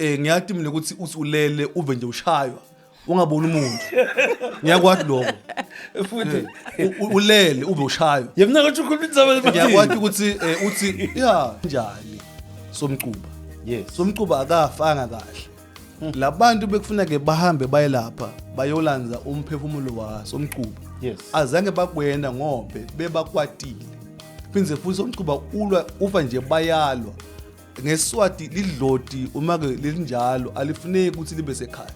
Ngiyati mina ukuthi uthi ulele uve nje ushaywa ungaboni umuntu. Ngiyakwati lokho. Futhi Ulele ube ushaywa. Yemna ukuthi ukhuluma indzaba Ngiyakwati ukuthi uthi ya njani Somcuba. Somcuba akafanga kahle. Labantu bekufuna ke bahambe bayelapha bayolanza umphefumulo wa Somcuba. Azange bakwenda ngobe bebakwatile. Phindze futhi Somcuba ulwa ufa nje bayalwa. NgeSwati lidloti uma ke linjalo alifuneki ukuthi libe sekhaya.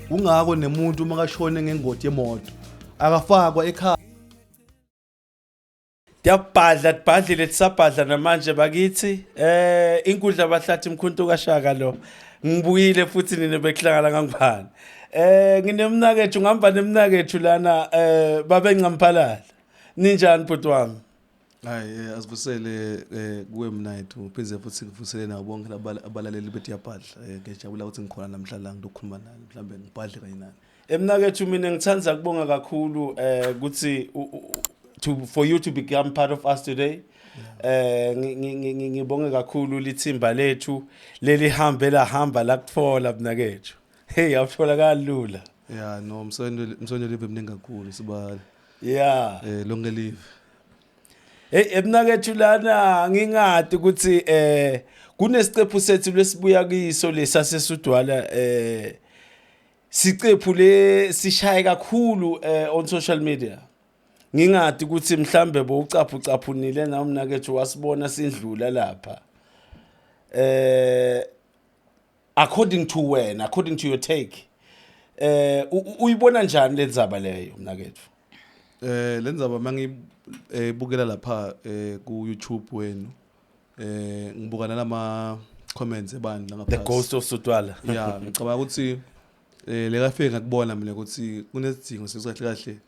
Kungako nemuntu uma kashone ngengoti yemoto akafakwa ekhaya. Tiyabhadla tibhadlile tisabhadla namanje bakithi. Inkundla bahlathi mkhuntu kaShaka lo. Ngibuyile futhi nina bekuhlangana ngangibani. Nginemnakethu ngihamba nemnakethu lana babe Ncamphalala. Ninjani bhuti wami? Hayi asivusele kuwe mnayethu ngiphinde futhi ngivusele nabo bonke abalaleli bethu yabhadla. Ngiyajabula ukuthi ngikhona namhla la ngizokhuluma nani mhlambe ngibhadle kanye nani. Emnakethu mina ngithanda ukubonga kakhulu ukuthi to for you to become part of us today. Ngibonge kakhulu lithimba lethu lelihambe lahamba lakuthola mnakethu. Hey, awutholakali lula. Yeah, no, umsebenzi live mningi kakhulu sibale. Lonke live. Hey, emnakethu lana ngingadi ukuthi kunesiqephu sethu lesibuya kiso lesasesudwala siqephu le sishaye kakhulu on social media. Ngingadi ukuthi mhlambe bowucaphu caphunile na umnakethu wasibona sindlula lapha. According to wena, according to your take, uyibona njani le ndzaba leyo mnakethu? Le ndzaba mangibukela lapha ku YouTube wenu, ngibuka nalama comments ebandla ngaphansi. The Ghost of Sudwala. Yeah, ngicabanga ukuthi lekafike ngakubona mina ukuthi kunesidingo sekukahle kahle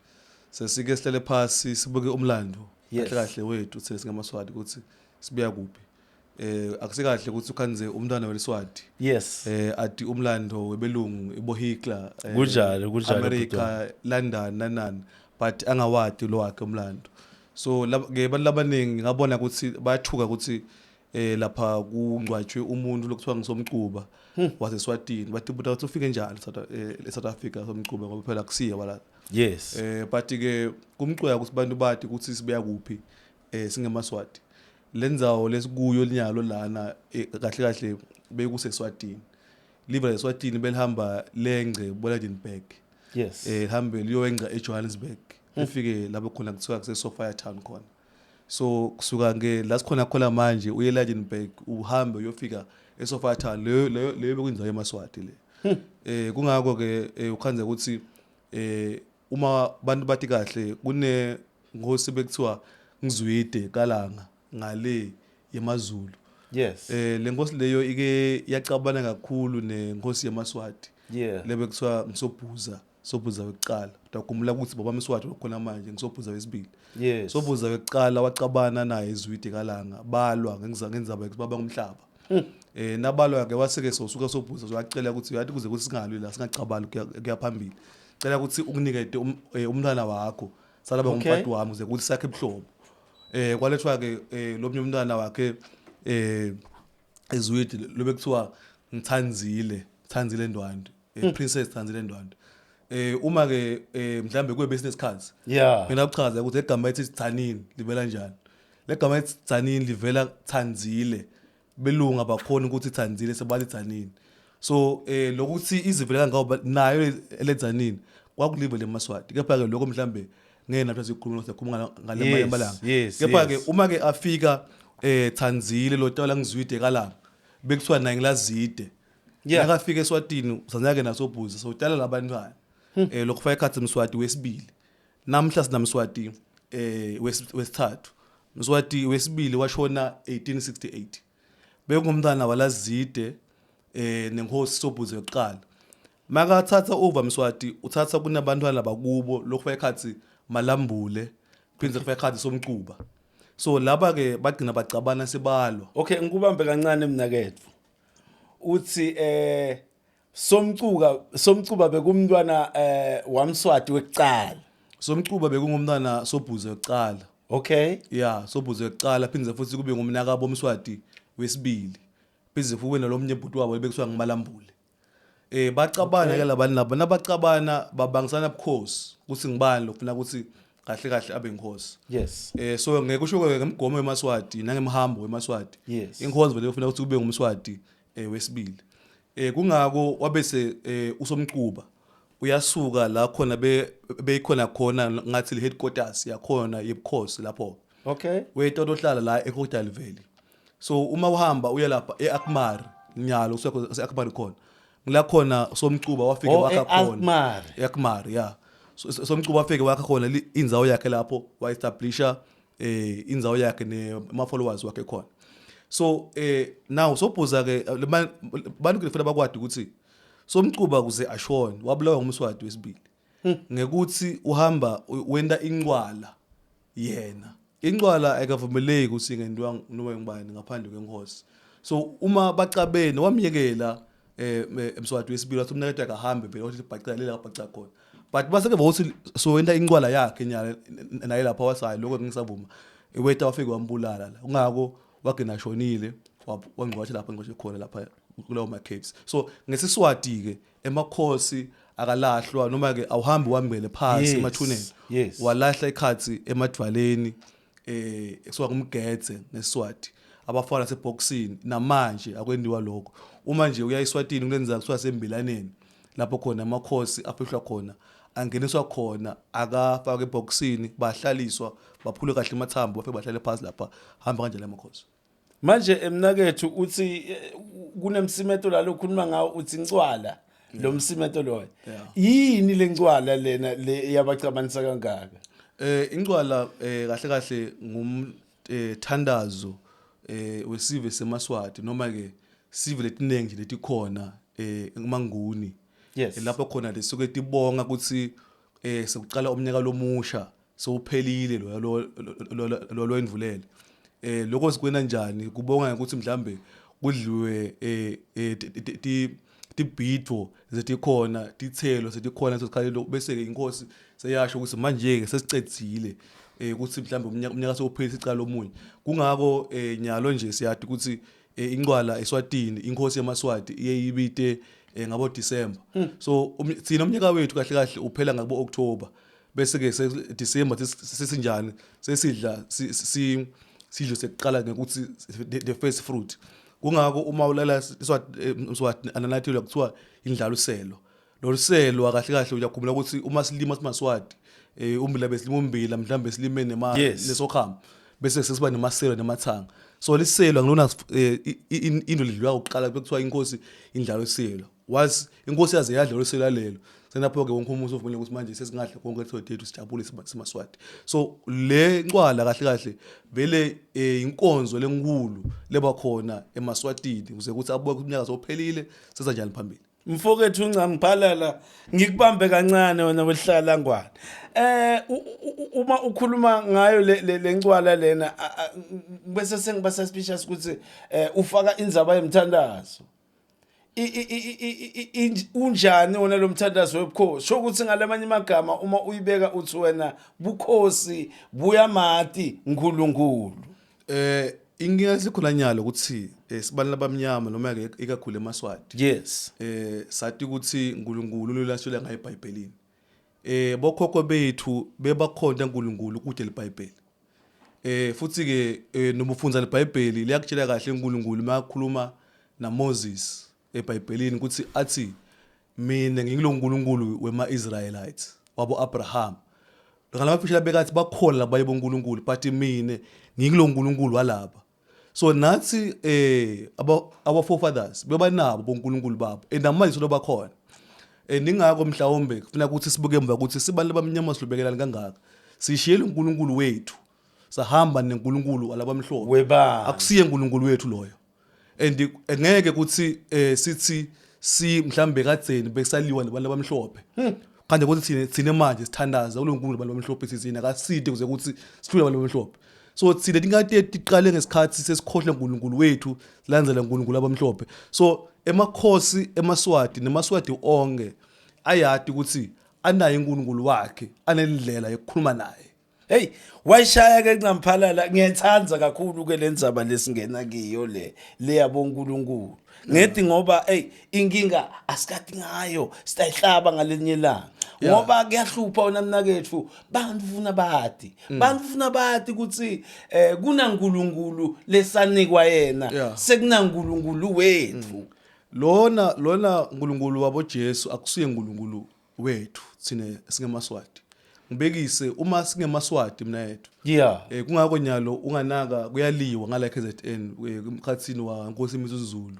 sesike sihlele phasi sibuke umlando kahle kahle wethu thina singamaSwati ukuthi sibuya kuphi. Akusikahle ukuthi ukhanze umntwana weliswati. Ati umlando webelungu ibo Hitler, Kunjalo, kunjalo, America, bhuti. London nanani, but angawati lo wakhe umlando. So ke abantu labaningi ngabona ukuthi bayathuka ukuthi lapha kungcwatshwe umuntu lokuthiwa ngisomcuba waseSwatini, bathi buta ukuthi ufike njani eSouth Africa somcuba ngoba phela kusiye wala. But ke kumcweka ukuthi abantu bathi ukuthi sibuya kuphi singemaswati. Lendzawo lesikuyo linyalo lana kahle kahle bekuseSwatini. Live leSwatini belihamba lengce boLydenburg. Lihambe liyoengca eJohannesburg. Lifike lapho khona kuthiwa kuse Sophiatown khona. So kusuka nge la sikhona khona manje uye Lydenburg uhambe uyofika eSophiatown, leyo leyo leyo bekuyindzawo yemaSwati le. Kungakho ke ukhanze ukuthi uma abantu bathi kahle kune nkosi bekuthiwa ngizwide kalanga ngale yemaZulu. Le nkosi leyo ike yacabana kakhulu nenkosi yemaSwati. Lebe kuthiwa ngisobhuza, sobhuza wekuqala. Ngiyakhumbula ukuthi baba Mswati wakhona manje ngisobhuza wesibili. Sobhuza wekuqala wacabana naye eZwide kalanga, balwa ngenzaba yokuthi baba ngumhlaba. Nabalwa ke waseke sosuka sobhuza uyacela ukuthi uyathi kuze kuthi singalwi la singacabani kuya phambili. Cela ukuthi ukunikete umntwana wakho salaba ngumfati wami kuze kuthi sakhe ebuhlobo. Kwalethwa ke lomnye umntwana wakhe eZwide lobe kuthiwa ngithanzile, Thanzile Ndwandwe, Princess Thanzile Ndwandwe. Uma ke mhlambe kube business cards. Mina kuchaza ukuthi igama ethi Thanini livela njani. Legama ethi Thanini livela Thanzile. Belunga bakhona ukuthi Thanzile sebathi Thanini. So lokuthi izivela ngoba nayo ledzanini kwakulive lemaswati. Kepha ke lokho mhlambe ngeke nathi sikhuluma sikhuluma ngale malanga. Kepha ke uma ke afika Thanzile lo tawala ngizwide kalanga bekuthiwa naye ngilazide. Nakafika eSwatini usanyake nasobhuza so utala labantwana. Lokufaka ekhathi Mswati wesibili. Namhla sinamswati wesithathu. Mswati wesibili washona 1868. Bekungumntwana walazide nenkosi Sobhuza yokuqala. Makathatha over Mswati uthatha kunabantwana bakubo lokufaka ekhathi Malambule phindze kufaka ekhathi Somcuba. So laba ke bagcina bacabana sebalwa. Okay, ngikubambe kancane mnakethu. Uthi Somcuba, Somcuba bekumntwana waMswati wekuqala. Somcuba bekungumntwana Sobhuza yokuqala. Yeah, Sobhuza yokuqala phindze futhi kube ngumnakabo Mswati wesibili. Pheze futhi nalomnye bhuti wabo ebekuthiwa ngimalambule. Bacabana ke labantu laba, nabacabana babangisana bukhosi ukuthi ngibani lofuna ukuthi kahle kahle abe inkosi. So ngeke usho ke ngemigomo yemaSwati nangemhambo wemaSwati. Inkosi vele ufuna ukuthi kube ngumSwati wesibili. Kungako wabese uSomcuba uyasuka la khona beyikhona khona ngathi le headquarters yakhona yebukhosi lapho. Weta ohlala la eCrocodile Valley. So uma uhamba uya lapha eAkmar nyalo kusuka eAkmar khona. Ngila khona Somcuba wafike wakha khona. E-Alkmaar. eAkmar, yeah. So Somcuba wafike wakha khona indzawo yakhe lapho, wa establisha indzawo yakhe nema followers wakhe khona. So now Sobhuza ke, bantu kufanele bakwadi ukuthi Somcuba kuze ashone wabulawa ngumSwati wesibili. Ngekuthi uhamba wenda incwala yena. Incwala ayikavumeleki ukuthi ingenziwa noma ngubani ngaphandle kwenkosi. So uma bacabene wamyekela Mswati wesibili, wathi umnakethu akahambe vele, wathi bhacela lela kabhaca khona. But base ke bokuthi so wenta incwala yakhe nyalo naye lapha, wathi hayi, lokho ngisavuma. Weta wafika wambulala la. Kungako wagcina ashonile, wangcwatshwa lapha ngcwatshwe khona lapha kulawo ma caves. So ngesiswati ke emakhosi akalahlwa noma ke awuhambi wambele phansi emathuneni. Walahla ikhathi emadvaleni ekusuka kumgedze ngesiswati. Abafana seboxini namanje akwendiwa lokho. Uma nje uya eSwatini kulenza kuthiwa sembilaneni lapho khona amakhosi afihlwa khona, angeniswa khona, akafakwe eboxini, bahlaliswa, baphule kahle amathambo, bafike bahlale phansi lapha, hamba kanjalo amakhosi. Manje emnakethu uthi kunemsimeto la lokhuluma ngawo, uthi incwala lo msimeto loyo. Yini lencwala lena le yabacabanisa kangaka? Incwala kahle kahle ngum thandazo wesive semaSwati noma ke sive letiningi letikhona eManguni. Lapho khona lesuke tibonga ukuthi sekuqala umnyaka lomusha, sewuphelile lo lo lwendvulele. Lokho sikwena njani? Kubonga ukuthi mhlambe kudliwe tibhidvo zetikhona, tithelo setikhona leso lo, bese ke inkosi seyasho ukuthi manje ke sesicedzile ukuthi mhlambe umnyaka sewuphelile, sicala omunye. Kungako nyalo nje siyati ukuthi incwala eSwatini, inkosi yamaSwati iye ibite ngabo December. So thina umnyaka wethu kahle kahle uphela ngabo October, bese ke December sesinjani, sesidla sidlo sekuqala ngekuthi the first fruit. Kungako uma ulala iSwati, Mswati ananathile, kuthiwa indlaluselo. Loluselo kahle kahle uyakhumbula ukuthi uma silima simaSwati umbila, besilima umbila mhlambe silime nema nesokhama, bese sesiba nemaselo nemathanga. So liselo ngilona into lidliwa kuqala, bekuthiwa inkosi indlaluselo. Was inkosi yaze yadla loluselo lelo, senapho ke wonke umuntu uvumile ukuthi manje sesingadla konke ethu, sijabule simaSwati. So le ncwala kahle kahle vele inkonzo lenkulu leba khona emaSwatini ukuze ukuthi abuke ukuthi umnyaka sowuphelile, sesa njani phambili. Mfowethu Ncambalala, ngikubambe kancane wena wehlala ngwane. Uma ukhuluma ngayo le lencwala lena, bese sengiba suspicious ukuthi ufaka indzaba yemthandazo. Unjani wona lo mthandazo webukhosi? Sho ukuthi ngalamanye amagama uma uyibeka uthi wena bukhosi buyamati uNkulunkulu. Inkinga sikhona nyalo ukuthi sibani labamnyama noma ke ikakhulu emaSwati. Sathi ukuthi uNkulunkulu ulasula ngayo eBhayibhelini. Bokhokho bethu bebakhonta uNkulunkulu kude leBhayibheli. Futhi ke noma ufundza leBhayibheli liyakutshela kahle uNkulunkulu makhuluma na Moses eBhayibhelini ukuthi athi, "Mina ngingilo uNkulunkulu wema Israelites wabo Abraham." Ngalamafisha bekathi bakhona labaye boNkulunkulu, but mina ngingilo uNkulunkulu walaba. So nathi aba our forefathers bebanabo boNkulunkulu babo, and namanje solo bakhona. Ningako mhlawumbe kufuna ukuthi sibuke emva ukuthi sibantu abamnyama silubekelani kangaka. Sishiyele uNkulunkulu wethu, sahamba neNkulunkulu walabamhlophe. Webani. Akusiye uNkulunkulu wethu loyo. And ngeke ukuthi sithi si mhlambe kadzeni besaliwa nabantu abamhlophe. Kanti ukuthi thina manje sithandaza kulo nkulunkulu abantu abamhlophe, sithina akaside kuze ukuthi sihlule abantu abamhlophe. So thina tingate tiqale ngesikhathi sesikhohle uNkulunkulu wethu, silandzela uNkulunkulu abamhlophe. So emakhosi emaSwati nemaSwati onke ayati ukuthi anaye uNkulunkulu wakhe, anendlela yokukhuluma naye. Hey, wayishaya ke ncamphalala. Ngiyayithanda kakhulu ke lendzaba lesingena kiyo le leyabonkulunkulu. Ngethi ngoba hey, inkinga asikati ngayo, sitayihlaba ngalenye ilanga. Ngoba kuyahlupha wena mnaketfu, bantu funa bati. Bantu funa bati ukuthi kunaNkulunkulu lesanikwa yena, sekunaNkulunkulu wethu. Lona uNkulunkulu wabo Jesu akusiye uNkulunkulu wethu thine singemaswati. Ngibekise uma singemaswati mina yethu. Kungako nyalo unganaka kuyaliwa ngala KZN, emkhatsini wa Nkosi Misuzulu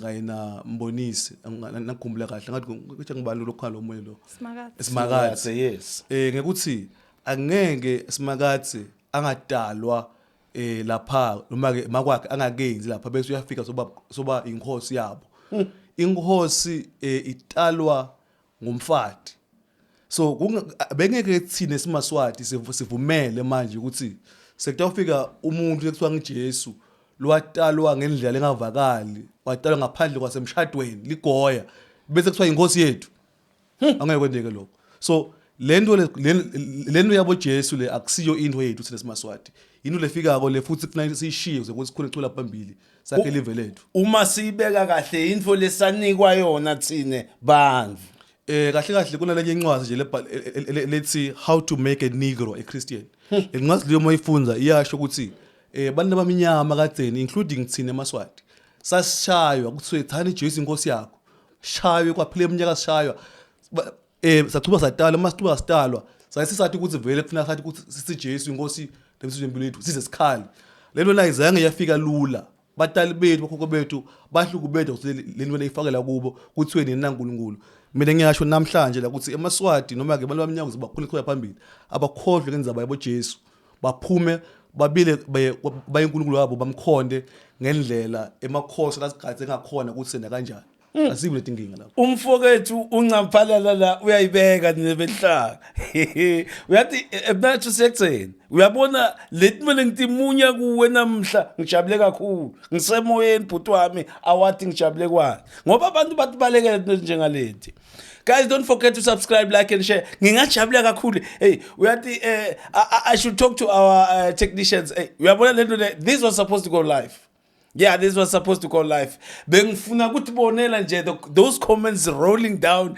kanye na Mbonisi, ngikhumbula kahle ngathi kuthi ngibani lokho lo moya lo. Simakadze. Simakadze. Yes. Ngekuthi angeke Simakadze angadalwa lapha noma ke makwakhe angakenzi lapha bese uyafika soba inkosi yabo. Inkosi italwa ngumfati. So bengeke thine simaswati sivumele manje ukuthi sekutawufika umuntu ekuthiwa ngiJesu lwatalwa ngendlela engavakali, watalwa ngaphandle kwasemshadweni ligoya, bese kuthiwa inkosi yethu. Angeke kwenzeke lokho. So lento lento yabo Jesu le akusiyo into yethu thina simaswati. Into lefikako le futhi kufanele siyishiye ukuze kuthi sikhule cula phambili sakhe live lethu. Uma siyibeka kahle into lesanikwa yona thine bantu. Kahle kahle kunalenye incwadi nje lethi How to Make a Negro a Christian. Lencwadi leyo mayifunza iyasho ukuthi bantu abamnyama kadzeni including thina emaSwati sasishaywa kuthiwe thani Jesu inkosi yakho. Shaywe kwaphela iminyaka sishaywa. Sachuba satalwa, uma sichuba sitalwa saye sisathi ukuthi vele kufuneka sathi ukuthi sithi Jesu inkosi lemsizwe empilo yethu size sikhali. Lento la izange yafika lula. Batali bethu bokhokho bethu bahlukubethu ukuthi lento leyifakela kubo kuthiwe nini naNkulunkulu. Mina ngiyasho namhlanje la ukuthi emaSwati noma ke abantu abamnyama ukuze bakhule kuya phambili abakhohlwe ngendzaba yabo Jesu, baphume babile baye uNkulunkulu wabo bamkhonde ngendlela emakhosi lasigade engakhona ukuthi sena kanjani. Asibi letinkinga lapho. Umfokethu uncamphalala la uyayibeka nebehlaka. Uyathi ebnathi sekutheni. Uyabona leti mina ngitimunya kuwe namhla ngijabule kakhulu. Ngisemoyeni bhuti wami awathi ngijabule kwani. Ngoba abantu batibalekela into njengaleti. Guys, don't forget to subscribe, like and share. Ngingajabula kakhulu. Hey, uyathi I should talk to our technicians. Hey, uyabona lento le, this was supposed to go live. Yeah, this was supposed to go live. Bengifuna ukuthi bonela nje those comments rolling down.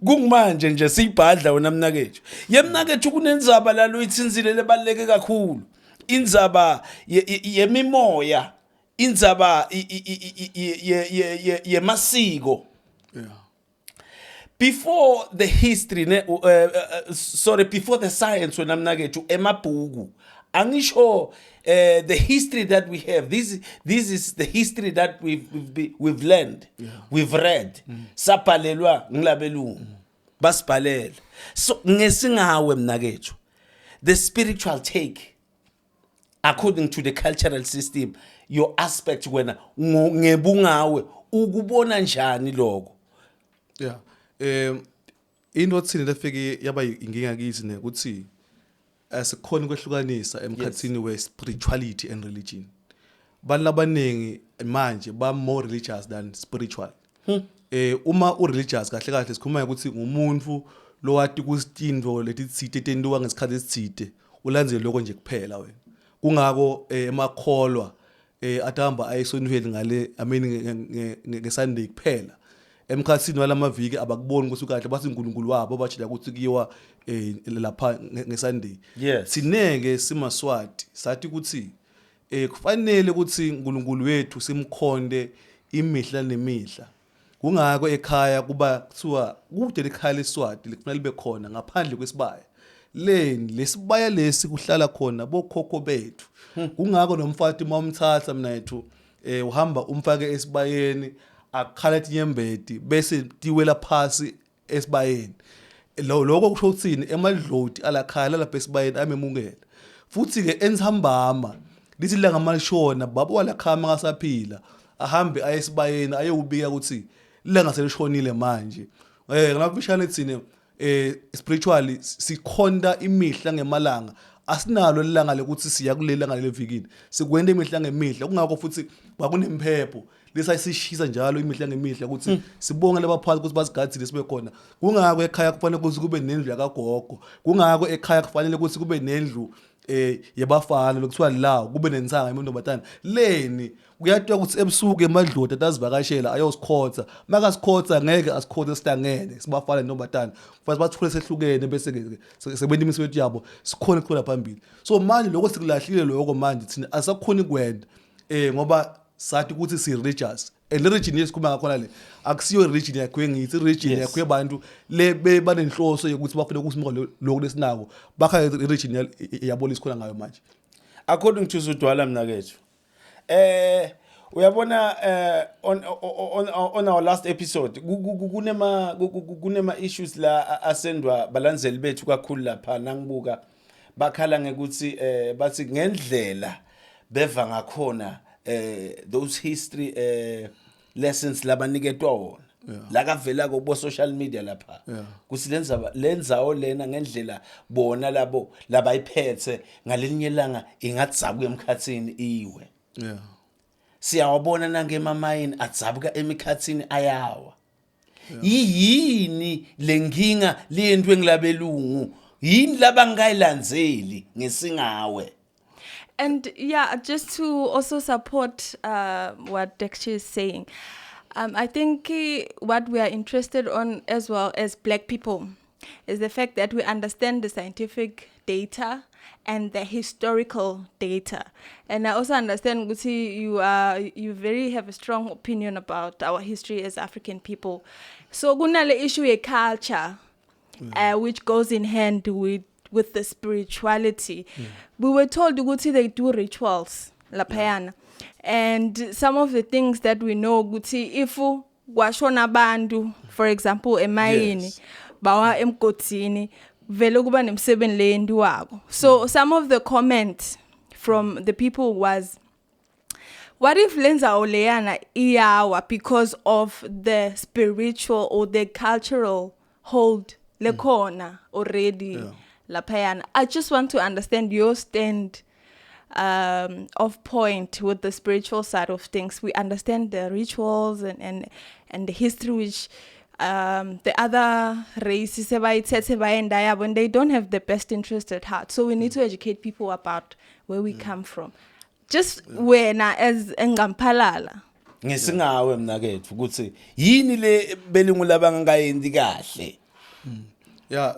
Kungimanje nje siyibhadla wena mnakethu. Yemnakethu kunenzaba la loyithinzile lebaleke kakhulu. Indzaba yemimoya, indzaba yemasiko. Before the history ne, sorry, before the science wena mnakethu emabhuku angisho, the history that we have, this is the history that we've learned, we've read, sabhalelwa ngilabelungu, basibhalela. So ngesingawe mnakethu, the spiritual take according to the cultural system, your aspect wena ngebungawe ukubona njani lokho? Yeah, into thina lefike yaba inkinga kithi ne ukuthi asikhona ukwehlukanisa emkhathini we spirituality and religion. Abantu abaningi manje ba more religious than spiritual. Uma u religious kahle kahle sikhuluma ukuthi ngumuntu lowati kusitindvo letitsite tentiwa ngesikhathi esitsite, ulandzele lokho nje kuphela wena. Kungako emakholwa atahamba ayesontweni ngale, I mean, ngeSunday kuphela. Emkhathini walamaviki abakuboni ukuthi kahle bathi uNkulunkulu wabo batshela ukuthi kuyiwa lapha ngeSunday. Sineke simaswati sathi ukuthi kufanele ukuthi uNkulunkulu wethu simkhonde imihla nemihla. Kungako ekhaya kuba kuthiwa kude lekhaya leSwati lekufanele libe khona ngaphandle kwesibaya. Leni lesibaya lesi kuhlala khona bokhokho bethu. Kungako nomfati uma umthatha mina yethu uhamba umfake esibayeni akhala tinyembeti bese tiwela phasi esibayeni. Lo lokho kusho ukuthini? Emadloti alakhaya lapha esibayeni amemukela. Futhi ke entsambama lithi langa malishona baba walakhaya makasaphila ahambe aye esibayeni ayewubika ukuthi ilanga selishonile manje. Ngamafishane thine spiritually sikhonta imihla ngemalanga. Asinalo ilanga lokuthi siya kuleli langa levikini, sikwenda imihla ngemihla. Kungakho futhi kwakunemphepho lesayisishisa njalo imihla ngemihla ukuthi sibonge labaphathi ukuthi basigadzile sibe khona. Kungako ekhaya kufanele ukuthi kube nendlu yakagogo, kungako ekhaya kufanele ukuthi kube nendlu yabafana lokuthiwa la kube nensanga emantombazana leni. Kuyathiwa ukuthi ebusuku emadloti atazivakashela ayosikhotha. Makasikhotha ngeke asikhothe sihlangene sibafana nentombazana, kufanele bathule sehlukene, bese ke sebenza imisebenzi yabo, sikhona ukukhula phambili. So manje lokho sikulahlile lokho, manje thina asakhoni kwenda ngoba sathi ukuthi si religious, and le region yesikhuluma ngakhona le akusiyo region yakhe ngithi region yakhe abantu le bebanenhloso yokuthi bafune ukusimuka lokhu lesinako, bakha i-region yabo lesikhona ngayo manje. According to Zudwala, mnakethu, uyabona, on our last episode kunema issues la asendwa balandzeli bethu kakhulu lapha. Nangibuka bakhala ngekuthi bathi ngendlela beva ngakhona those history lessons labaniketwa wona la kavela kubo social media lapha kuthi lenza lenzawo lena ngendlela bona labo labayiphethe, ngalinye ilanga ingadzabuka emkhathini iwe. Siyawabona nangemamayini adzabuka emikhathini ayawa. Yini lenkinga leyentwe ngilabelungu? Yini labangayilandzeli ngesingawe? And yeah, just to also support what Dexter is saying, I think what we are interested on as well as Black people is the fact that we understand the scientific data and the historical data. And I also understand, ukuthi, you very have a strong opinion about our history as African people. So kunale issue ye culture, which goes in hand with the spirituality. We were told ukuthi they do rituals laphayana. And some of the things that we know ukuthi if kwashona abantu, for example, emayini, bawa emgodini, vele kuba nemsebenzi leyendiwako. So some of the comments from the people was, what if lenzawo leyana iyawa because of the spiritual or the cultural hold lekhona already laphayana? I just want to understand your stand of point with the spiritual side of things. We understand the rituals and the history, which the other races sebayithethe bayenda yabo, and they don't have the best interest at heart. So we need to educate people about where we come from. Just wena as engamphalala. Ngesingawe mnakethu ukuthi yini le belungu labangayenzi kahle? Ya,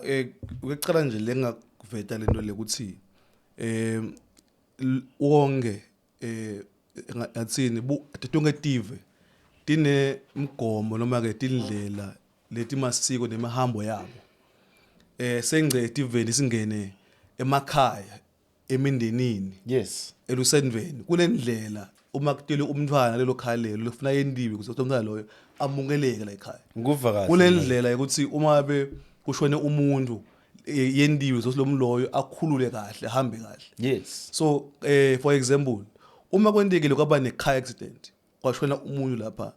ukuqala nje lengakuveta lento lekuthi wonke ngathini tonke tive tine mgomo noma ke tindlela letimasiko nemihambo yabo. Sengce etiveni singene emakhaya, emindenini, elusendveni, kunendlela uma kutelwe umntwana lelo khaya lelo lofuna yendiwe ukuze umntwana loyo amukeleke la ekhaya. Ngikuva kahle. Kunendlela yokuthi uma be kushone umuntu yendiwe zokuthi lo mloyo akhulule kahle, ahambe kahle. So for example, uma kwentekile kwaba ne car accident, kwashona umuntu lapha,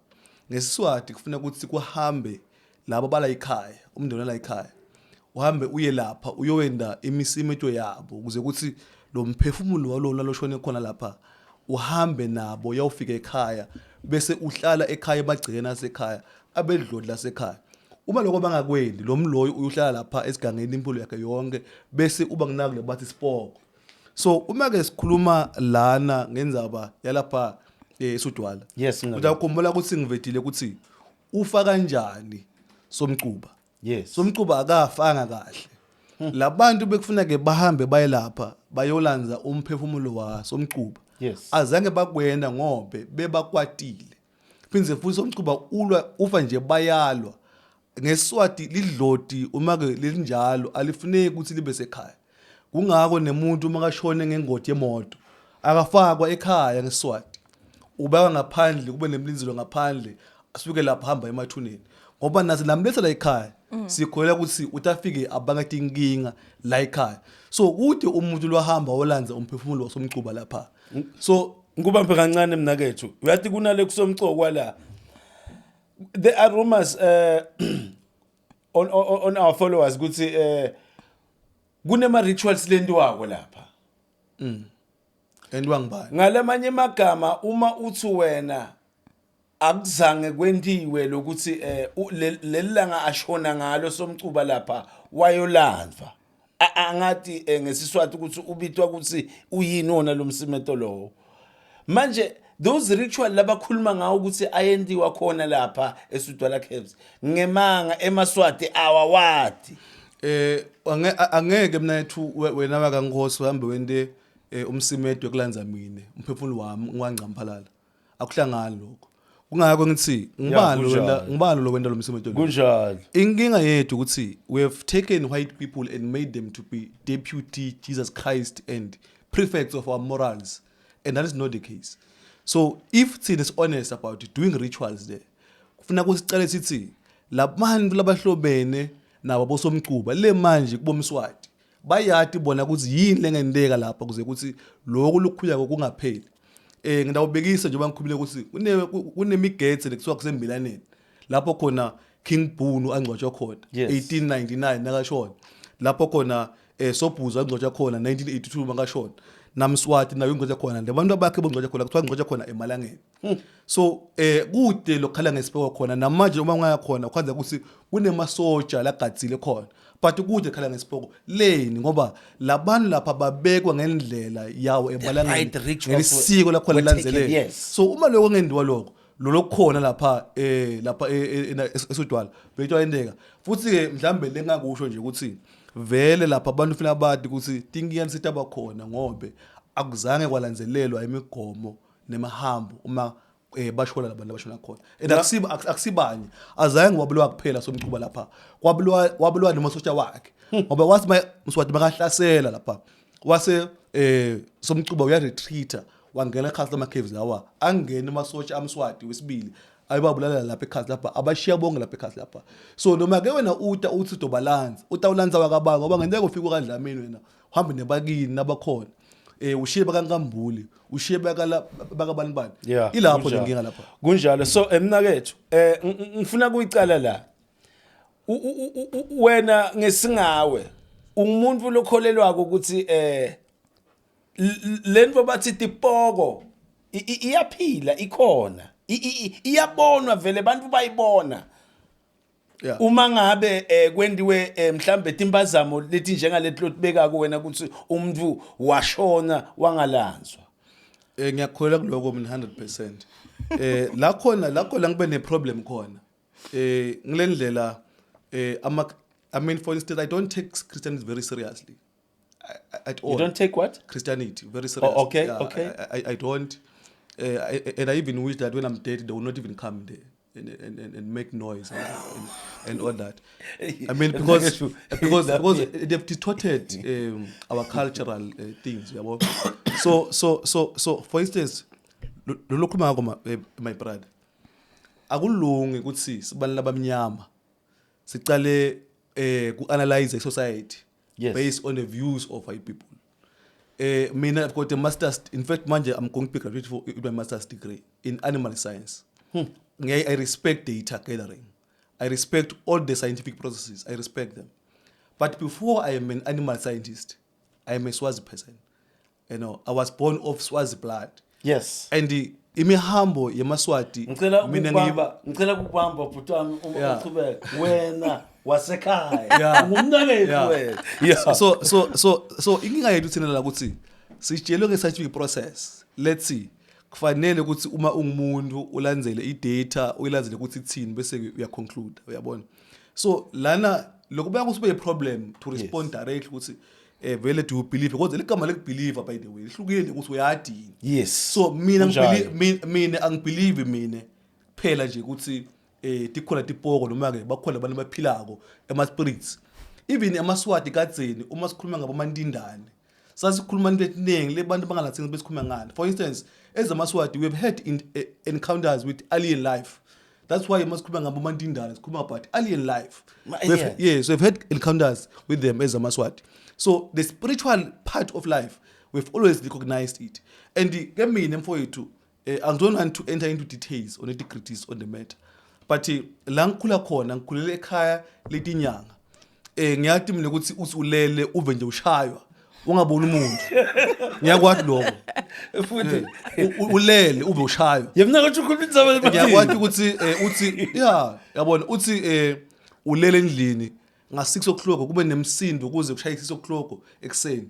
ngesiswati kufuna ukuthi kuhambe labo bala ekhaya, umndeni la ekhaya uhambe uye lapha uyowenda imisimeto yabo ukuze ukuthi lo mphefumulo walona loshone khona lapha uhambe nabo uyawufika ekhaya, bese uhlala ekhaya emagcekeni asekhaya abedloti lasekhaya. Uma lokho bangakwendi, lo mloyo uyohlala lapha esigangeni impilo yakhe yonke, bese uba nginaku bathi sipoko. So uma ke sikhuluma lana ngendzaba yalapha eSudwala, utawukhumbula ukuthi ngivedile ukuthi ufa kanjani Somcuba. Somcuba akafanga kahle. Labantu bekufuna ke bahambe baye lapha bayolanza umphefumulo wa Somcuba, azange bakwenda ngobe bebakwatile. Phindze futhi Somcuba ulwa ufa nje bayalwa. Ngeswati lidloti uma ke linjalo alifuneki ukuthi libe sekhaya. Kungako nemuntu uma kashone ngengoti yemoto akafakwa ekhaya ngeswati, ubeka ngaphandle, kube nemlinzelo ngaphandle, asuke lapha hamba emathuneni, ngoba nathi lamletha la ekhaya sikholelwa ukuthi utafike abanga tinkinga la ekhaya. So kude umuntu lwahamba olanza umphefumulo waSomcuba lapha, so Ngikubambe kancane mnakethu. Uyathi kunale kusomcokwa la, there are rumors on our followers ukuthi kunema rituals lentiwako lapha. And wangibani? Ngalamanye amagama, uma uthi wena akuzange kwentiwe lokuthi leli langa ashona ngalo Somcuba lapha wayolandvwa, angathi ngesiswati ukuthi ubitwa ukuthi uyini wona lo msimeto lowo. Manje those ritual labakhuluma ngawo ukuthi ayentiwa khona lapha eSudwala Caves, ngemanga emaSwati awawadi? Angeke mina ethu wena wakaNkosi uhambe wente umsimedo wekulandza mine umphefumulo wami ngiwangcamphalala. Akuhlangani lokho. Kungakho ngithi ngibani lo wenta ngibani lo wenta lo msimedo lo? Inkinga yethu ukuthi we have taken white people and made them to be deputy Jesus Christ and prefects of our morals, and that is not the case. So if thina is honest about doing rituals there, kufuna kusicale sithi labantu labahlobene nabo boSomcuba le manje kuboMswati bayati bona ukuthi yini lengenteka lapha kuze ukuthi lokhu lukhuyako kungapheli. Ngidawubekisa njengoba ngikhulumile ukuthi kunemigetse lekuthiwa kusembilaneni lapho khona King Bhunu angcwatshwa khona 1899 nakashona, lapho khona Sobhuza angcwatshwa khona 1982 makashona, naMswati nayo ingcwatshwa khona, labantu abakhe bongcwatshwa khona, kuthiwa ngcwatshwa khona emalangeni. So kude lokhala ngesipoko khona namanje, uma ungaya khona kwanza ukuthi kunemasotsha lagadzile khona, but kude khala ngesipoko leni, ngoba labantu lapha babekwa ngendlela yawo emalangeni right rituals ngelisiko lakhona were taken, lilandzelele. So uma lokho ngendiwa lokho lolokukhona lapha eSudwala beyitwa yenteka futhi ke. Mhlambe lengakusho nje ukuthi vele lapha abantu ufuna bati ukuthi tinkinga sitaba khona ngobe akuzange kwalandzelelwa imigomo nemahambo uma bashona labantu abashona khona, and akusibanye, azange wabuliwa kuphela Somcuba lapha, wabuliwa nomasosha wakhe, ngoba wathi Mswati makahlasela lapha wase Somcuba uyaretreata, wangena ekhasi lama caves lawa, angena amasosha aMswati wesibili ayibabulala lapha ekhasi lapha, abashiya bonke lapha ekhasi lapha. So noma ke wena uta uthi udobalanza, utawulanza wakabanga, ngoba ngenteka ufike kaDlamini wena uhambe nebakini nabakhona, ushiye bakaNkambule, ushiye bakala bakabani bani. Ilapho lenkinga lapha. Kunjalo. So emnakethu, ngifuna kuyicala la. Wena ngesingawe ungumuntu lokholelwako ukuthi lento bathi tipoko iyaphila, ikhona, iyabonwa vele, abantu bayibona? Uma ngabe kwendiwe mhlambe timpazamo leti njengaleti lotibekako wena ukuthi umuntu washona wangalanzwa. Ngiyakholelwa kuloko mina 100%. La khona ngibe ne problem khona. Ngilendlela ama I mean, for instance, I don't take Christianity very seriously at all. You don't take what? Christianity very seriously. Okay. Yeah, I don't and I even wish that when I'm dead they will not even come there and make noise and all that. I mean, because they've distorted our cultural things, yabo. So for instance, lo lokhuluma ngako, my brother, akulungi ukuthi sibantu labamnyama sicale ku analyze society based on the views of white people. Mina I've got a master's, in fact manje I'm going to be graduate for with my master's degree in animal science. I respect data gathering. I respect all the scientific processes. I respect them. But before I am an animal scientist, I am a Swazi person. I was born of Swazi blood. And imihambo yemaSwati Ngicela mina ukubamba, ngicela ukubamba bhuti wami uma uchubeka. Wena wasekhaya. Ungumnakethu wena. Yeah. So inkinga yethu thina la ukuthi sitshelwe nge-scientific process. Let's see, kufanele ukuthi uma ungumuntu ulandzele i-data, uyilandzele ukuthi ithini, bese uyaconclude, uyabona. So lana lokubeka ukuthi ube problem to respond directly ukuthi vele do you believe, because ligama lekubelieve, by the way, lihlukile ukuthi uyadini. So mina Kunjalo. Mina angibelieve mina kuphela nje ukuthi tikhona tipoko noma ke bakhona abantu abaphilako ema spirits. Even amaSwati kadzeni, uma sikhuluma ngabo mantindane, sasikhuluma into etiningi le bantu bangalathini besikhuluma ngani. For instance, ezamaSwati we have had encounters with alien life. That's why masikhuluma ngabo mantindane sikhuluma about alien life. Yes, we've had encounters with them as amaSwati. So the spiritual part of life, we've always recognized it. And ke mina mfowethu, I don't want to enter into details or nitty-gritties on the matter, but la ngikhula khona, ngikhulele ekhaya letinyanga. Ngiyati mina ukuthi uthi ulele uve nje ushaywa. Ungaboni umuntu. Ngiyakwati lokho. Futhi Ulele ube ushaywa. Yemna ukuthi ukhuluma indzaba lebathini. Ngiyakwati ukuthi uthi ya yabona uthi ulele endlini nga 6 o'clock kube nemsindo kuze kushaye 6 o'clock ekuseni.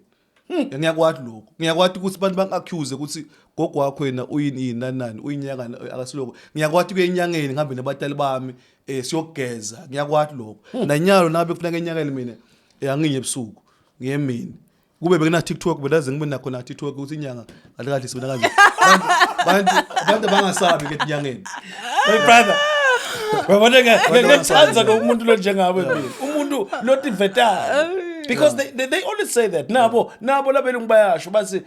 Ngiyakwati lokho. Ngiyakwati ukuthi abantu bangaccuse ukuthi gogo wakho yena uyini yini nani nani uyinyanga akasiloko. Ngiyakwati kuye enyangeni ngihambe nabatali bami siyogeza. Ngiyakwati lokho. Nanyalo nabe kufuneka enyangeni mina angiye ebusuku ngiye emini. Kube bekuna TikTok belaze ngibe nakho na TikTok ukuthi inyanga kahle kahle sibona kanje. Abantu bangasabi ke enyangeni. Hey brother. Uyabona ke ngiyethanda ke umuntu lo njengawe mina. Umuntu lotivetayo. Because they always say that. Nabo labelungu bayasho bathi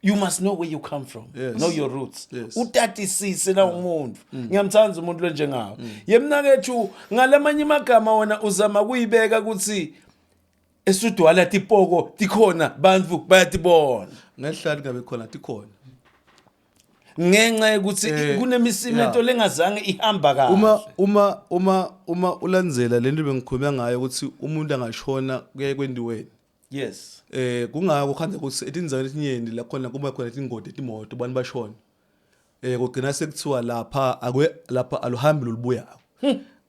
you must know where you come from. Know your roots. Utatisise la umuntu. Ngiyamthanda umuntu lo njengawe. Yemnakethu ngalamanye amagama wona uzama kuyibeka ukuthi esudwala tipoko tikhona bantu bayatibona. Ngehlali ngabe khona tikhona. Ngenxa yokuthi kunemisimeto lengazange ihamba kahle. Uma ulandzela lento bengikhuluma ngayo ukuthi umuntu angashona kuyaye kwendiweni. Kungako khanze ukuthi etindzaweni letinyenti la khona kuba khona tingoti etimoto abantu bashona. Kugcina sekuthiwa lapha akwe lapha aluhambi lolubuyako.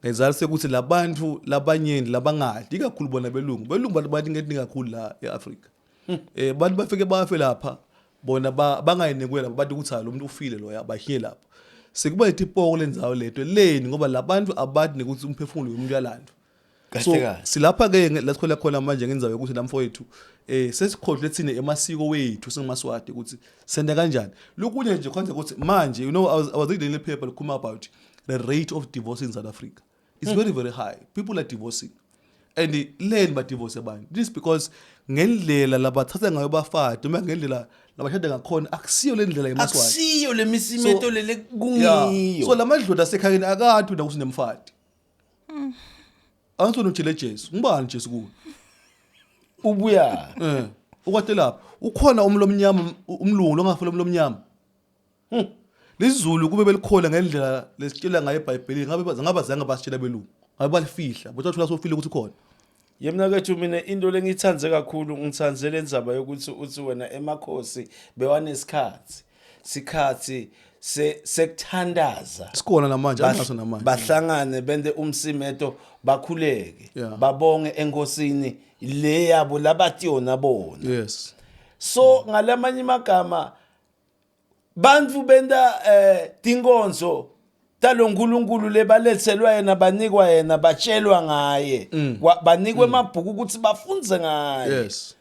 Ngezalo sekuthi labantu labanyenti labangadi ikakhulu bona belungu. Belungu bantu bathi ngeti kakhulu la eAfrica. Bantu bafike bafe lapha bona bangayinikwe lapha bathi ukuthi lo muntu ufile loya bahiye lapha. Sekuba itipoko lendzawo leto leni ngoba labantu abathi nekuthi umphefumulo womuntu uyalandwa. So silapha ke la sikhola khona manje ngenzayo ukuthi namfowethu sesikhohlwe thina emasiko wethu singamaswati ukuthi senda kanjani. Lokunye nje khonze ukuthi manje you know I was reading a paper likhuluma about the rate of divorce in South Africa. It's very very high. People are divorcing. And leni ba divorce abantu. This is because ngendlela labathatha ngayo bafati noma ngendlela labashada ngakhona akusiyo le ndlela yemaswati. Akusiyo le misimeto lele kungiyo. So lamadloda asekhayeni akade na ukuthi nemfati. Angisona utshele Jesu. Ngubani Jesu kuwe? Ubuya. Ukwate lapha. Ukhona umlomnyama umlungu longafela umlomnyama. LesiZulu kube belikhola ngendlela lesitshela ngayo eBhayibhelini ngabe ngaba zange basitshela belungu. Ngabe balifihla. Bothathola sofile ukuthi khona. Yemna kethu mina into lengithandze kakhulu ngithandze lendzaba yokuthi uthi wena emakhosi bewanesikhathi. Sikhathi sekuthandaza. Sikhona namanje anaso namanje. Bahlangane bende umsimeto bakhuleke. Babonge enkosini le yabo labathi yona bona. Yes. So ngalamanye amagama bantu benda tinkonzo taloNkulunkulu lebalethelwa yena banikwa yena batshelwa ngaye banikwe emabhuku ukuthi bafunze ngaye. Yes.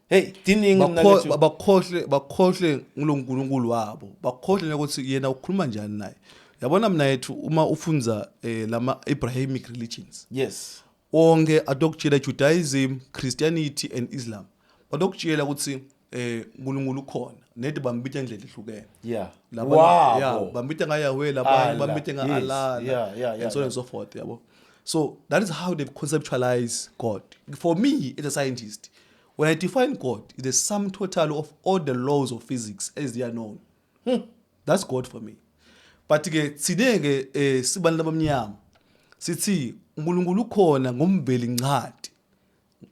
Hey tiningi mina lethu. Bakhohle nguloNkulunkulu wabo. Bakhohle ukuthi yena ukhuluma njani naye. Yabona mina yethu uma ufunza lama Abrahamic religions. Yes. Wonke adokutshela Judaism, Christianity and Islam. Badokutshela ukuthi uNkulunkulu ukhona. Nedi bambita indlela ehlukene. Laba Wow. Bambita nga Yahweh labanye, Allah. bambita nga Yes. Allah, and so on and so forth, yabo. So that is how they conceptualize God. For me as a scientist, when I define God, it's the sum total of all the laws of physics as they are known. That's God for me. But ke thine ke sibantu labamnyama sithi uNkulunkulu ukhona ngomveli ncadi.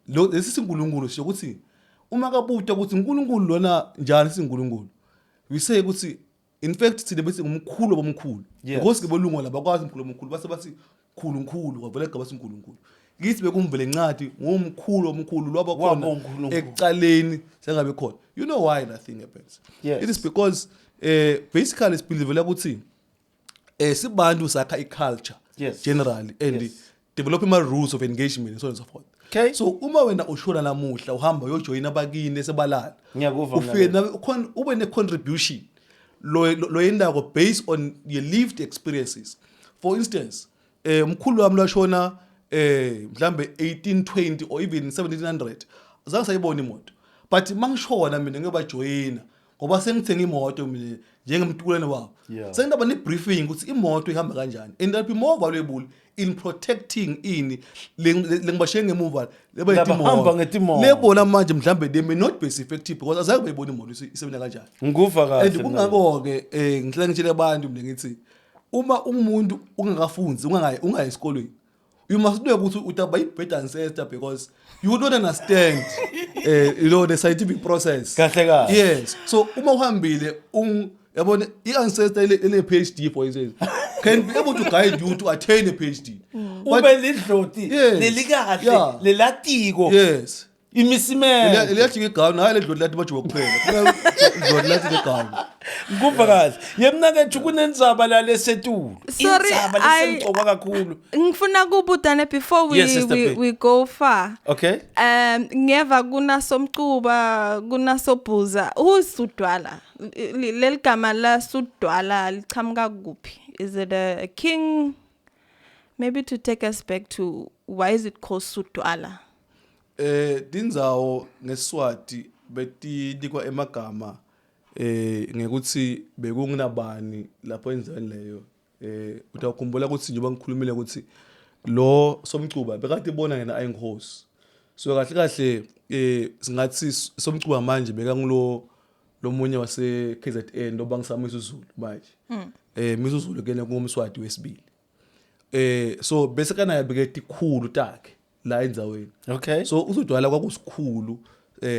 Lo lesi siNkulunkulu sisho ukuthi uma kabuta ukuthi uNkulunkulu lona njani siNkulunkulu. We say ukuthi in fact thina bethi ngumkhulu bomkhulu. Because ke bolungu labakwazi umkhulu bomkhulu base bathi khulu nkhulu kwavela igama siNkulunkulu. Kithi bekumvele ncadi ngumkhulu omkhulu lwaba khona Wabo uNkulunkulu. ekuqaleni sengabe khona. You know why that thing happens? It is because basically sibelieve ukuthi sibantu sakha iculture generally and develop ama rules of engagement and so on and so forth. So uma wena ushona namuhla uhamba uyojoyina abakini esebalala. Ngiyakuva mina Ufike le. nawe ukhona ube ne contribution lo yendako based on your lived experiences. For instance, umkhulu wami lwashona mhlambe 1820 or even 1700 azange sayibona imoto. But mangishona mina ngiyobajoyina ngoba sengithenga imoto mina njengemtukulwane wabo. Sengidaba ne briefing ukuthi imoto ihamba kanjani and that'll be more valuable in protecting ini lengibashiye ngemuva leba Laba yitimoto. hamba ngetimoto. Lebona manje mhlambe they may not be effective because azange bayibona imoto isebenza kanjani. Ngikuva kahle And mina. kungakho ke ngihlale ngitshela abantu mina ngithi uma umuntu ungakafunzi ungayi esikolweni you must know ukuthi utaba i-bad ancestor because you don't understand You know the scientific process. Kahle kahle. Yes, so uma uhambile yabona i-ancestor ele PhD, for instance, can be able to guide you to attain a PhD. But Ube lidloti lelikahle lelatiko imisimelo. Liyathi igawuni, hayi ledloti lathi bajuba kuphela, idloti lathi legawuni. Kuva kahle yemnakethu, kunendzaba la lesetulu. Sorry, Indzaba lesemcoka kakhulu. Ngifuna kubutane before we Yes, Sister we, P. we go far. Okay. Ngeva kunaSomcuba, kunaSobhuza. Who is Sudwala? Leli gama la Sudwala lichamuka kuphi? Is it a king? Maybe to take us back to why is it called Sudwala? Tindzawo ngeSwati betinikwa emagama ngekuthi bekunginabani lapho endzaweni leyo. Utawukhumbula ukuthi njengoba ngikhulumile ukuthi lo Somcuba bekade ibona yena ayinkosi, so kahle kahle singathi Somcuba manje bekangulo lomunye wase KZN lobangisama Misuzulu manje. Misuzulu kena kungumSwati wesibili. So bese kanaye beketikhulu takhe la endzaweni. So uSudwala kwakusikhulu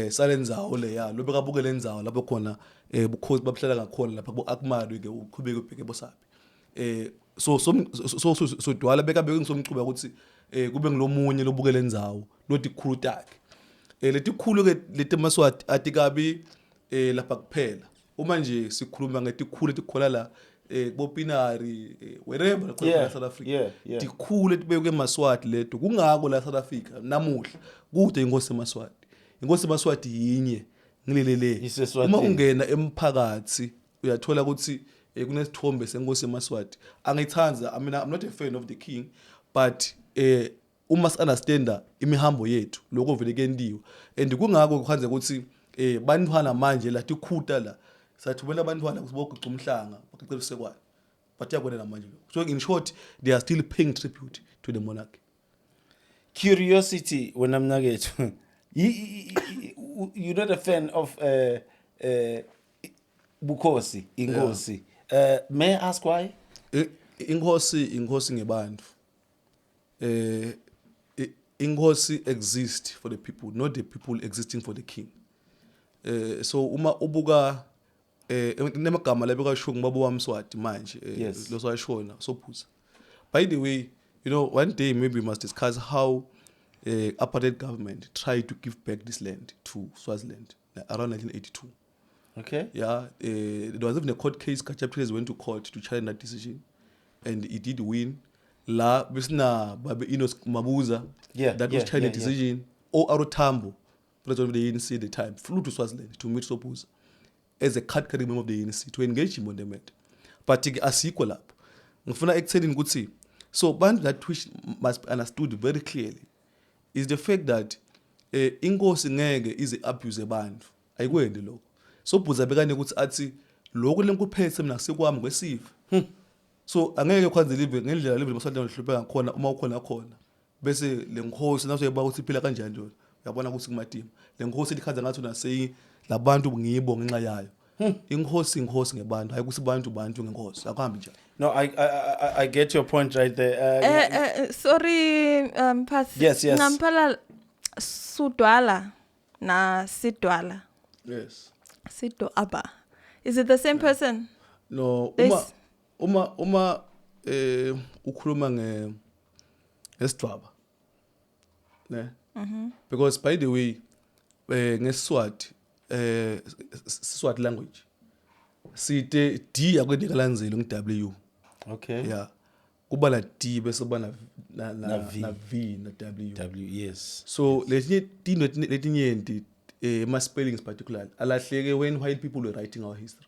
salendzawo leya, lo bekabuke lendzawo lapho khona bukhosi babuhlala ngakhona lapha ku Akmadu ke, uqhubeke ubheke bosapi. So Sudwala bekabeke ngisomcuba ukuthi kube ngilomunye lobuke lendzawo lotikhulu takhe. Letikhulu ke letemaswati atikabi lapha kuphela. Uma nje sikhuluma ngetikhulu etikhola la bopinari, wherever la khona South Africa, tikhulu etibekwe emaswati leto. Kungako la South Africa namuhla kude inkosi emaswati, inkosi emaswati yinye ngilele le. IseSwatini. Uma ungena emphakathi uyathola ukuthi kunesithombe senkosi emaswati. Angithanda, I mean, I'm not a fan of the king, but uma si-understanda imihambo yethu, lokho vele kuyentiwa, and kungako kuhanze ukuthi bantwana manje la tikhuta la sathumela abantwana ukuthi boguca umhlanga, bagicela usekwane, but iyakwena manje lokho. So in short, they are still paying tribute to the monarch. Curiosity wena mnakethu, you're not a fan of bukhosi, inkosi. May I ask why? Inkosi ngebantu. Inkosi exist for the people, not the people existing for the king. So uma ubuka nemagama labekasho ngibaba wamSwati manje, lo swashona Sobhuza. By the way, one day maybe we must discuss how apartheid government tried to give back this land to Swaziland around 1982. Yeah, there was even a court case. Gatsha Buthelezi went to court to challenge that decision, and he did win. La besina babe Enos Mabuza, that was challenging the decision. O.R. Tambo, president of the ANC at the time, flew to Swaziland to meet Sobhuza as a card-carrying member of the ANC to engage him on the matter. But ke asikho lapho. Ngifuna ekuthenini ukuthi so bantu, that which must be understood very clearly is the fact that inkosi ngeke ize abuse abantu, ayikwendi lokho. Sobhuza bekane ukuthi athi lokho lenkuphethe mina sekwami kwesive, so angeke kwanze live ngendlela live lemaswati lihlupheka ngakhona. Uma ukhona khona bese lenkosi naso yeba ukuthi iphila kanjani njalo, uyabona ukuthi kumatima lenkosi likhaza ngathi unaseyi labantu ngibo ngenxa yayo inkosi. Inkosi ngebantu, hayi ukuthi bantu ngenkosi, akuhambi njalo. No, I get your point right there. Sorry, Pass. Yes. Ngampela Sudwala na Sidwala. Yes. Sido Abba. Is it the same person? No, uma ukhuluma ngesidwaba ne, because by the way ngeSiswati, Siswati language, site D akwendeka landzelo ngi W. Yeah, kuba na D bese kuba na Na V. Na V na W. W, yes. So letinye tinto letinyenti, ma spellings particularly, alahleke when white people were writing our history.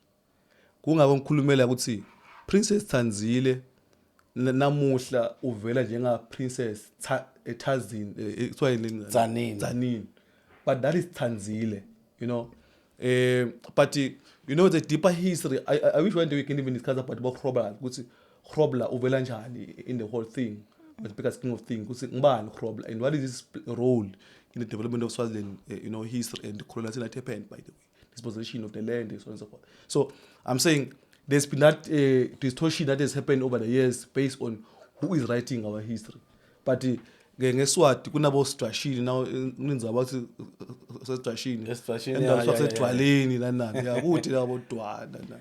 Kungako ngikhulumela ukuthi Princess Thanzile namuhla uvela njenga Princess Tazin, kuthiwa yini? Tzaneen. Tzaneen, but that is Thanzile. But you know the deeper history, I wish one day we can even discuss about Grobler, ukuthi Grobler uvela njani in the whole thing, but because king of things, ukuthi ngibani Grobler and what is his role in the development of Swaziland, history and the colonization that happened, by the way, dispossession of the land and so on and so forth. So I'm saying there's been that distortion that has happened over the years based on who is writing our history. But Ke ngeSwati kunabo sidwashini na kunendzaba bathi sesidwashini. Esidwashini, Endawo Sasedwaleni nani nani. Ya kude labo dwana na.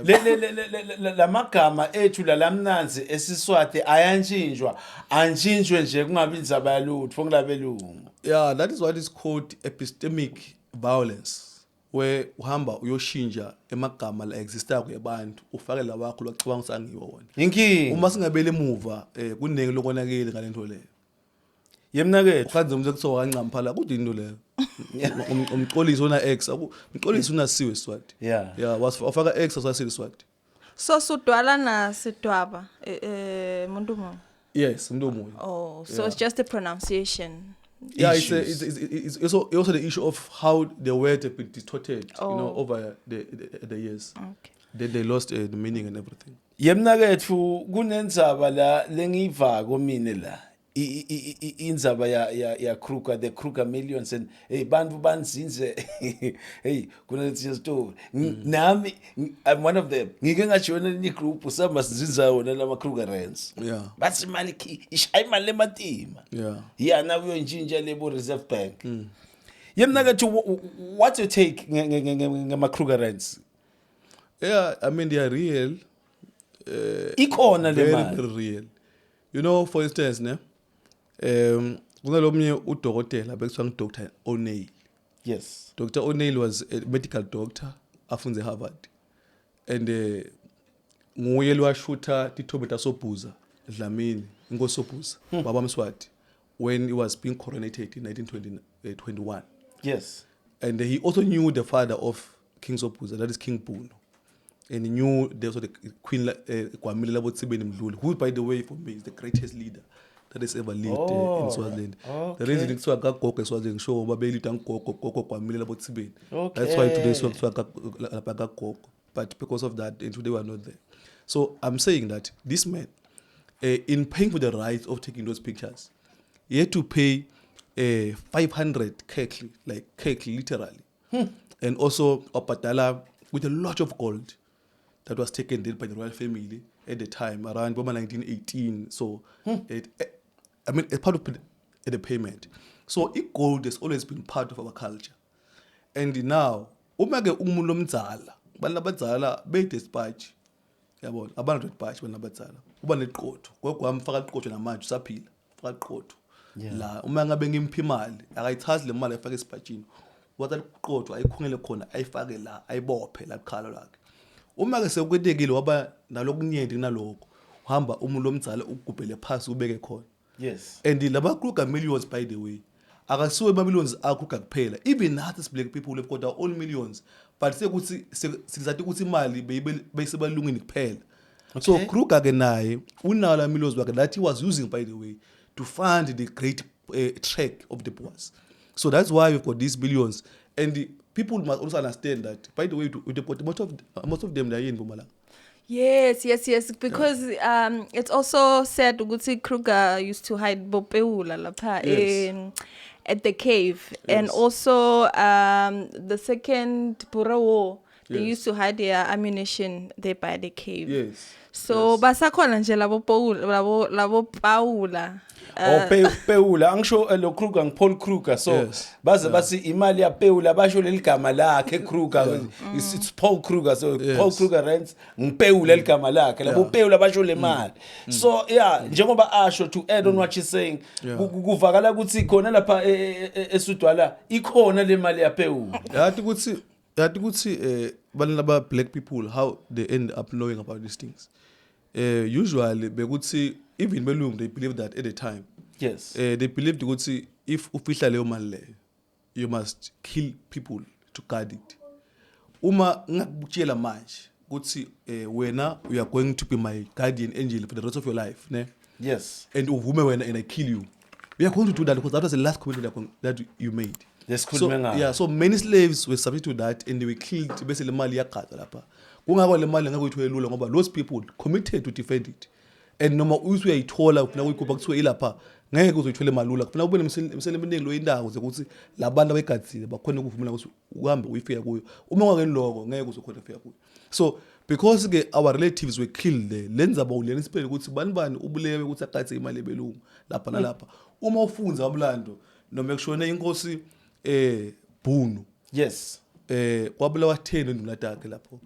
Le lamagama ethu lalamnanzi esiswati ayantshintshwa, antshintshwe nje kungabi indzaba yalutfo ngilabelungu. Yeah, that is what is called epistemic violence, where uhamba uyoshintsha emagama la existayo yabantu, ufake la wakho locabanga ukuthi angiwo wona. Inkinga. Uma singabeli emuva, kunengi lokonakele ngalento leyo. Yemnakethu. Ukhanze umuntu ekuthiwa kaNcamphala kude into leyo. Umxolisi una X, umxolisi unasiwe Swati. Yeah, wafaka X asasile Swati. So sudwala na sidwaba muntu munye? Yes, umuntu omunye. Oh, so it's just the pronunciation. Yeah, it's, a, Issues. it's also the issue of how the word have been distorted Oh. over the years. Then they lost the meaning and everything. Yemnaketfu, kunendzaba la lengiyivako mine la. Indzaba ya Kruger, the Kruger millions, and hey, bantu banzinze, hey, kunesinye story. Nami I'm one of them. Ngike ngajoyina enye group, samba sinzinza wona lama Kruger rands. Bathi imali ishaya imali ematima. Yana kuyontshintsha lebo Reserve Bank. Yemnaketfu, what's your take ngama Kruger rands? Yeah, I mean, they are real. Ikhona le Very, mali. very real. For instance, ne, kunalomnye udokotela bekuthiwa ngu-Dr. O'Neill. Dr. O'Neill was a medical doctor afundze eHarvard. And nguye lowashutha tithombe taSobhuza Dlamini, inkosi Sobhuza, baba Mswati, when he was being coronated in 1921. And he also knew the father of King Sobhuza, that is King Bhunu. And he knew also the Queen Gwamile Labotsibeni Mdluli, who, by the way, for me, is the greatest leader that has ever lived in Swaziland. The reason kuthiwa kagogo eSwaziland, sure, babelita ngogogo, gogo Gwamile Labotsibeni. That's why today kuthiwa lapha kagogo. But because of that, and today we are not there. So I'm saying that this man, in paying for the rights of taking those pictures, he had to pay 500 kekli, like kekli literally. And also wabhadala with a lot of gold that was taken there by the royal family at the time, around 1918. So, I mean, it's part of the payment. So, gold has always been part of our culture. And now, uma ke umuntu omdzala, abantu abadzala beyidespatch, yabona, abantu dispatch, abantu abadzala uba neqotho. Gogo wami faka iqotho, namanje usaphila, faka iqotho la. Uma ngabe ngimpha imali, akayithathi le mali ayifake esipatshini, wathatha iqotho ayikhungele khona, ayifake la, ayibophe la kukhalo lakhe. Uma ke sekwetekile waba nalokunyenti kunalokho, uhamba umuntu omdzala ukugubhele phasi, ubeke khona. And laba Kruger millions, by the way, akasiwe ama millions aKruger kuphela. Even nathi as black people have got our own millions, but sekuthi sizathi ukuthi imali beyisebalungini kuphela. So Kruger ke naye unawo la millions wakhe that he was using, by the way, to fund the great trek of the Boers. So that's why we've got these billions. And the people must also understand that, by the way, with the, most of them, they are in Mpumalanga. Yes. Because it's also said ukuthi Kruger used to hide Bopeula lapha in at the cave, and also the second Boer War, they used to hide their ammunition there by the cave. So basakhona nje labo Paul, labo Paula. Oh, Peula, angisho lo Kruger, ngiPaul Kruger, so baze bathi imali ya Peula, basho leli gama lakhe Kruger. It's Paul Kruger, so Paul Kruger rents ngiPeula ligama lakhe labo. Peula basho le mali. So yeah, njengoba asho, to add on what he's saying, kuvakala ukuthi khona lapha eSudwala ikhona le mali ya Peula. Yathi ukuthi abantu laba, black people, how they end up knowing about these things, usually bekuthi even belungu, they believe that at the time, they believed ukuthi if ufihla leyo mali leyo, you must kill people to guard it. Uma ngakutshela manje ukuthi wena, you are going to be my guardian angel for the rest of your life, ne, and uvume wena, and I kill you, we are going to do that because that was the last commitment that you made. Lesikhulume So, ngayo. yeah, so many slaves were subject to that and they were killed, bese le mali iyagada lapha. Kungako le mali ngeke uyithole lula, ngoba those people committed to defend it. And noma uthi uyayithola, ufuna ukuyikhupha, kuthiwe ilapha, ngeke uzoyithole malula. Kufuna ube nemisele eminingi lo indawo ukuze ukuthi labantu abayigadzile bakhone ukuvumela ukuthi uhambe uyifika kuyo. Uma ungakeni lokho, ngeke uzokhona ukufika kuyo. So Because ke our relatives were killed there, le ndzaba ulena isipele ukuthi bani bani ubulewe ukuthi akathe imali ebelungu lapha nalapha. Uma ufunza umlando noma kushone inkosi Bhunu, kwabulawa 10 induna takhe lapho,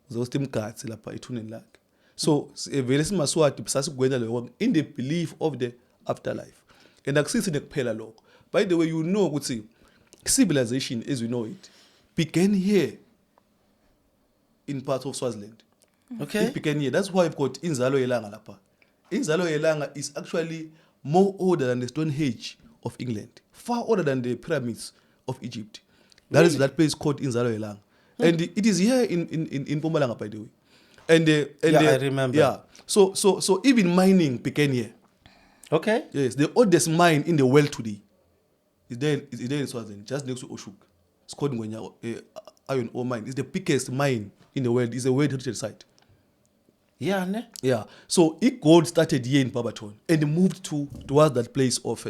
uzokuthi imgatsi lapha ethuneni lakhe. So vele simaSwati sasikwenza lokho in the belief of the afterlife, and akusithi nekuphela lokho. By the way, you know ukuthi civilization as we know it began here in parts of Swaziland. It began here. That's why we've got Inzalo Yelanga lapha. Inzalo Yelanga is actually more older than the Stonehenge of England, far older than the pyramids of Egypt. That is that place called Inzalo Yelanga. And it is here in Mpumalanga, by the way. And Yeah, I remember. Yeah. So even mining began here. Yes, the oldest mine in the world today is there in Swaziland, just next to Oshoek. It's called Ngwenya Iron Ore Mine. It's the biggest mine in the world. It's a World Heritage Site. Yeah, ne? Yeah. So it gold started here in Barberton and moved to towards that place of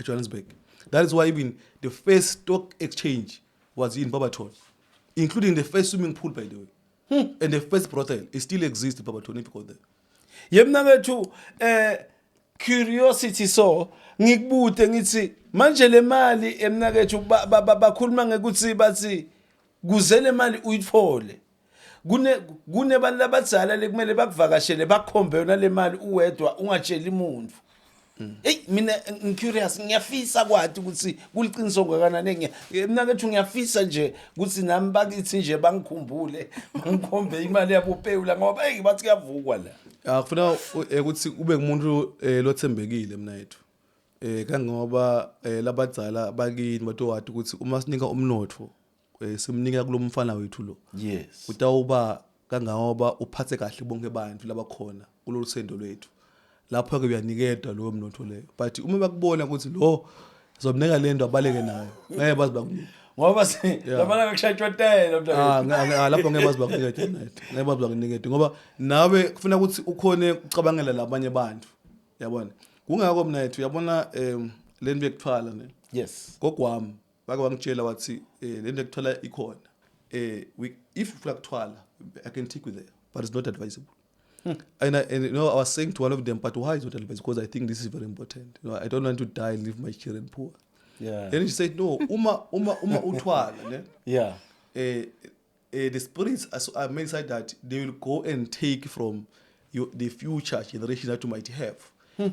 Johannesburg. That is why even the first stock exchange was in Barberton, including the first swimming pool, by the way. And the first brothel. It still exists in Barberton if you go there. Yemnakethu, curiosity, so ngikubute ngithi manje le mali, emnakethu, bakhuluma ngekuthi bathi kuze le mali uyithole kune kunebantu labadzala lekumele bakuvakashele, bakukhombe yona le mali uwedwa, ungatsheli umuntu. Hey, mina ngicurious, ngiyafisa kwathi ukuthi kuliqiniso ngakanani. Mnakethu, ngiyafisa nje ukuthi nami bakithi nje bangikhumbule, bangikhombe imali yabo Pewula, ngoba hey, bathi kuyavukwa la. Akufuna ukuthi ube ngumuntu lothembekile, mina yethu. Kangoba labadzala bakini batowati ukuthi uma sinika umnotfo, simnika kulomfana wethu lo. Utawuba kangangoba uphathe kahle bonke abantu labakhona kulolu sendo lwethu. Lapho ke uyaniketwa lowo mnotho leyo. But uma bakubona ukuthi lo zomnika lento abaleke nayo, ngeke bazi bakunike. Ngoba labana kakushaywa mntwana. Ah, lapho ngeke bazi bakunikete net. Ngeke bazi bakunikete ngoba nawe kufuna ukuthi ukhone ukucabangela labanye abantu. Yabona? Kungako mina yethu, uyabona, lento yekuthwala ne. Gogo wami bake wangitshela wathi lento yekuthwala ikhona. We if ufuna kuthwala, I can take you there, but it's not advisable. And I was saying to one of them, "But why is it not advisable? Because I think this is very important. I don't want to die and leave my children poor." Then she said, "No, uma uthwala ne, the spirits are made such that they will go and take from your, the future generation that you might have.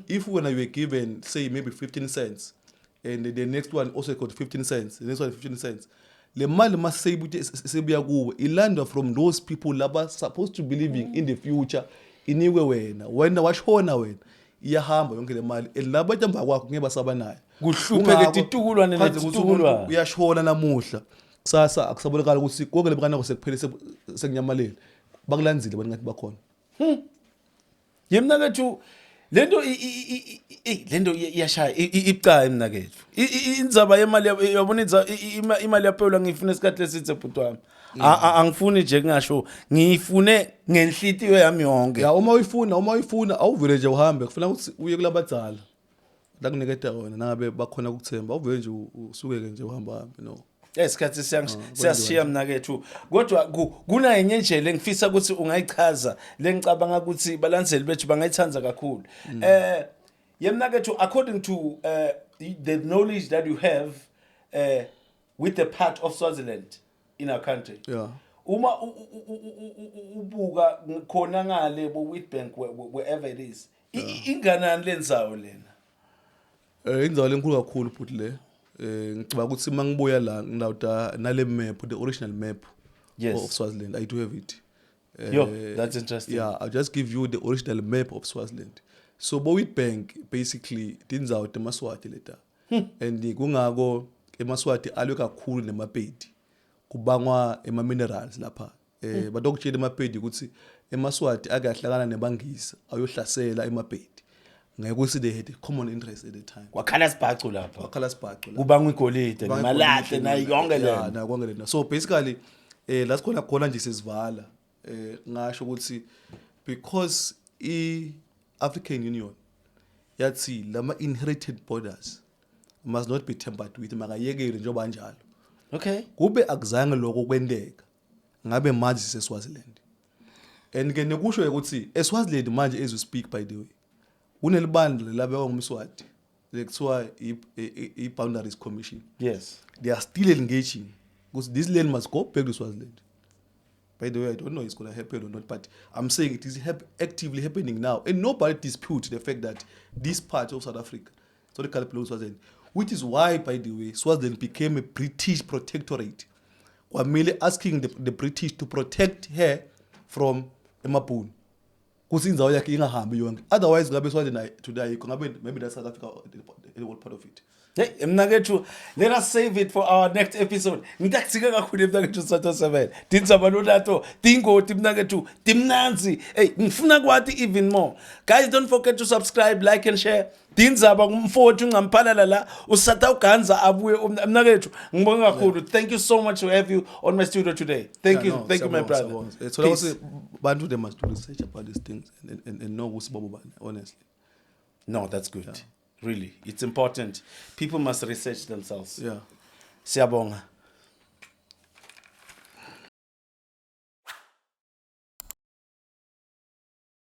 If when you were given, say, maybe 15 cents, and the next one also got 15 cents, the next one 15 cents, le mali maseyibute sebuya kuwe ilandwa from those people laba supposed to be living in the future, inikwe wena. Wena washona wena, iyahamba yonke le mali, and laba emva kwakho ngeke basaba nayo." Kuhlupheke titukulwane Khathi ukuthi umuntu netitukulwane. uyashona namuhla, kusasa akusabonakala ukuthi konke lebukana sekuphele, sekunyamalele, bakulandzile abantu ngathi bakhona. Yemnakethu, lento lento iyashaya, ibucayi, mnakethu. Indzaba yemali yabona, imali yaPewula ngiyifuna isikhathi lesithe, bhuti wami. Angifuni nje kungasho, ngiyifune ngenhlitiyo yami yonke. Ya, uma uyifuna awuvele nje uhambe, kufuna ukuthi uye kulabadzala la kuniketa wona, nangabe bakhona ukuthemba, awuvele nje usukeke nje uhamba hambe, no. Esikhathi siyasishiya, mnakethu, kodwa kunayenye indlela engifisa ukuthi ungayichaza, lengicabanga ukuthi balandzeli bethu bangayithanda kakhulu. Yemnakethu, according to the knowledge that you have with the part of Swaziland in our country, uma ubuka khona ngale bo Witbank, wherever it is, inganani lendzawo lena? Indzawo lenkulu kakhulu futhi le. Ngicabanga ukuthi mangibuya la ngilawuta nale map, the original map of Swaziland. I do have it. Yo, that's interesting. Yeah, I'll just give you the original map of Swaziland. So bo Witbank basically tindzawo temaSwati leta. And kungako emaSwati alwe kakhulu nemaPedi. Kubangwa ema minerals lapha. Batokutshela emaPedi ukuthi emaSwati akahlangana nebangisi ayohlasela emaPedi. Ngeke they had a common interest at the time. Kwakhala sibhacu lapha. Wakhala sibhacu la. Kubangwa igolide nemalahle nayo yonke le. Na konke lena. So basically la sikhona khona nje sesivala, ngasho ukuthi because i African Union yathi lama inherited borders must not be tampered with, makayekele njengoba njalo. Kube akuzange lokho kwenteka, ngabe manje siseSwaziland. And ke nekusho ukuthi eSwaziland manje, as we speak, by the way, kunelibandla labekwa ngumSwati lekuthiwa i-Boundaries Commission. They are still engaging because this land must go back to Swaziland. By the way, I don't know if it's going to happen or not, but I'm saying it is actively happening now. And nobody disputes the fact that this part of South Africa historically belongs to Swaziland, which is why, by the way, Swaziland became a British protectorate. Kwamele asking the British to protect her from emabhunu. Kuthi indzawo yakhe ingahambi yonke. Otherwise, ngabe Swaziland today ayikho, ngabe maybe that's South Africa, the whole part of it. Hey, mnakethu, let us save it for our next episode. Ngitakutsika kakhulu, mnakethu Satho 7. Tindzaba lonato, tingoti, mnakethu, timnandzi. Hey, ngifuna kwati even more. Guys, don't forget to subscribe, like and share. Tindzaba ngumfowethu ngamphalala la, usatha uganza abuye mnakethu. Ngibonga kakhulu. Thank you so much to have you on my studio today. Thank Yeah, you. no, Thank you, my siyabonga, brother. Siyabonga. So Peace. ukuthi bantu, they must do research about these things and know ukuthi bobo bani, honestly. No, that's good. Really, it's important. People must research themselves. Yeah. Siyabonga.